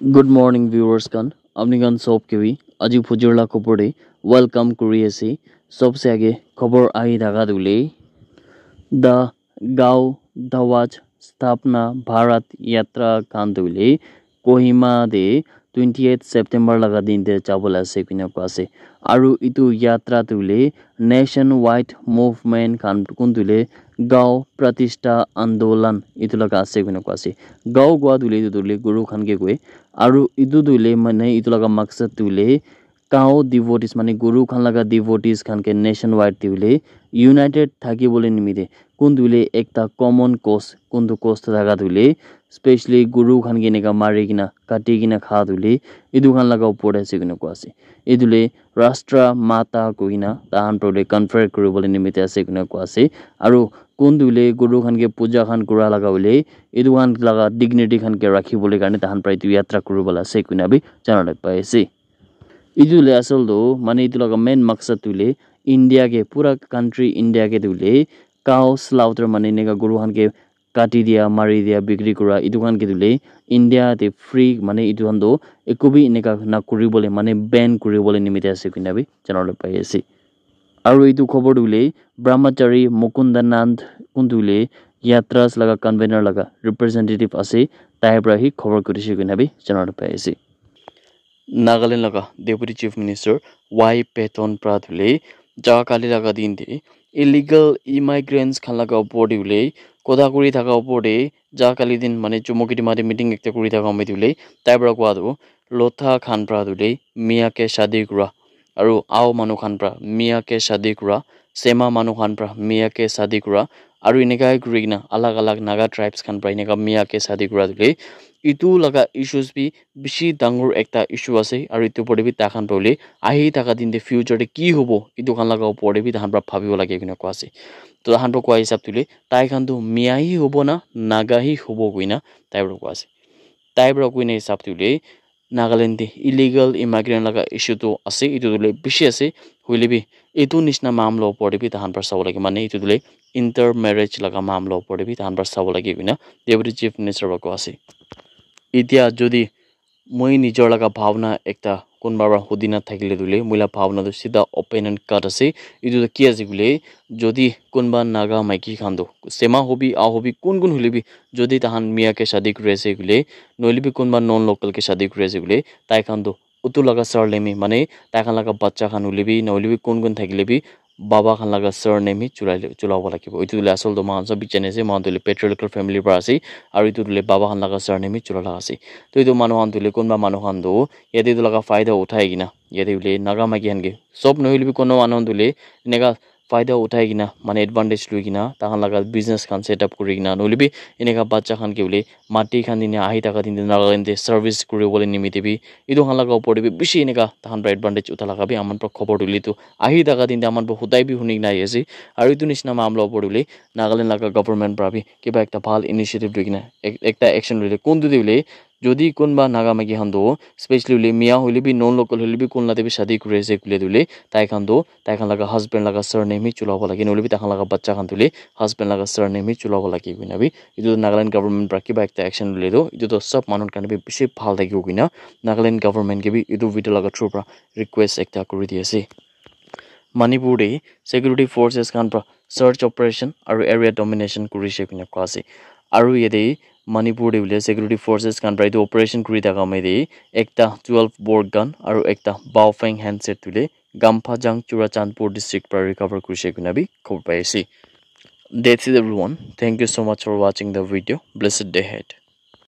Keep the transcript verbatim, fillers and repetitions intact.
Good morning, viewers khan. Apni khan sob ke bi aji phujor la khobor te welcome kuri ase. Sobse age khobor ahi thaka tu hoile, the Gau Dhwaj Sthapna Bharat Yatra khan tu hoile Kohima te twenty eight September laga din te jabo la ase koina koa ase. Aru etu yatra tu hoile nationwide movement khan, kun tu hoile Gau Pratishtha Andolan, etu laga ase koina koa ase. Gau koa tu hoile etu tu hoile guru khan ke koi. Aru etu tu hoile mane etu laga maksad tu hoile Gau devotees, mane guru khan laga devotees khan ke nationwide tu hoile united thaki bole nimite, kun tu hoile ekta common cause, kun tu cause thaka tu hoile, specially guru khan ke eneka mari kena, kati kena kha tu hoile, etu khan laga upor te ase koina koa ase. Etu hoile Rashtra Mata koina tahan pra hoile convert kuri bole nimite ase koina koa ase. Aru kun tu hoile guru khan ke puja khan kura laga hoile, etu khan laga dignity khan ke rakhi bole karne tahan pra etu yatra kuri bole ase koina bi jana laga pai ase. Etu hoile asal tu, mane etu laga main maksad tu hoile, India ke, pura country India ke tu hoile, cow slaughter, mane eneka guru khan ke kati dia, mari dia, bikri kura, etu khan ke tu hoile, India te free, mane etu khan tu eku bi eneka na kuri bole, mane ban kuri bole nimite ase koina bi jana laga pai ase. Aru etu khobor tu hoile, Brahmachari Mukundanand, kun tu hoile, Yatras laga convener laga representative ase, tai pra hi khobor kurise koina bi jana laga pai ase. Nagaland laga Deputy Chief Minister Y Patton pra tu hoile, ja kali laga din te illegal immigrants khan laga upor te hoile, kotha kuri thaka upor te, ja kali din mane Chumukedima te meeting ekta kuri thaka moi tu hoile, tai pra koa tu, Lotha khan pra tu hoile, Mia ke shadi kura, aru Ao manu khan pra Mia ke shadi kura, Sema manu khan pra Mia ke shadi kura, aru eneka kuri kena alag alag Naga tribes khan pra eneka Mia ke shadi kura tu hoile, etu laga issues bi bishi dangor ekta issue ase, aru etu opor te bi tai khan pra hoile ahi thaka din te future te ki hobo, etu khan laga opor te bi tai khan pra bhabibo lage koina koa ase. To tai khan pra koa hisab tu hoile, tai khan tu Mia hi hobo na Naga hi hobo koina tai pra koa ase. Tai pra koina hisab tu hoile, Nagaland te illegal immigrant laga issue tu ase, etu tu hoile bishi ase, hoile bi etu nishina mamla opor te bi tai khan pra sabo lage, mane etu tu hoile intermarriage laga mamla opor te bi tai khan pra sabo lage koina Deputy Chief Minister pra koa ase. Etia jodi moi nijor laga bhabna ekta kunba pra hudi na thakile tu hoile, moi la bhabna tu sida open and cut ase. Etu tu ki ase koile, jodi kunba Naga maiki khan tu, Sema hobi, Ao hobi, kun kun hoile bi, jodi tai khan Mia ke shadi kuri ase koile, nohoile bi kunba non local ke shadi kuri ase koile, tai khan tu utu laga surname hi, mane tai khan laga bacha khan hoile bi, nohoile bi kun kun thakile bi, baba khan laga surname hi chulai, chulabo lagibo. Etu tu hoile asal tu moikhan sob bi jane ase, moikhan tu hoile patriarchal family pra ase, aru etu tu hoile baba khan laga surname hi chula laga ase. To etu manu khan tu hoile kunba manu khan tu yate etu laga faida uthai kena, yate hoile Naga maiki khan ke, sob nohoile bi kunba manu khan tu hoile eneka faida uthai kena, mane advantage lui kena, tai khan laga business khan set up kuri kena, nohoile bi eneka bacha khan ke hoile mati khan dine ahi thaka din te Nagaland te service kuri bole nimite bi, etu khan laga opor te bi bishi eneka tai khan pra advantage utha laga bi aman pra khobor tu hoile tu ahi thaka din te aman pra hudai bi huni kena ahi ase. Aru etu nishina mamla opor tu hoile Nagaland laga government pra bi kiba ekta bhal initiative lui kena ek-, ekta action loile, kun tu tu hoile, jodi kunba Naga maiki khan tu, specially hoile Mia hoile bi, non local hoile bi, kun la te bi shadi kuri ase koile tu hoile, tai khan tu, tai khan laga husband laga surname hi chulabo lage, nohoile bi tai khan laga bacha khan tu hoile, husband laga surname hi chulabo lage koina bi, etu tu Nagaland government pra kiba ekta action loile tu, etu tu sob manu khan bi bishi bhal thakibo koina, Nagaland government ke bi etu video laga through pra request ekta kuri di ase. Manipur te security forces khan pra search operation aru area domination kurise koina koa ase. Aru yate Manipur te hoile security forces khan pra etu operation kuri thaka moi te ekta twelve bore gun aru ekta Baofeng handset tu hoile Gamphajang Churachandpur district pra recover kurise koina bi khobor pai ase. That's it everyone. Thank you so much for watching the video. Blessed day ahead.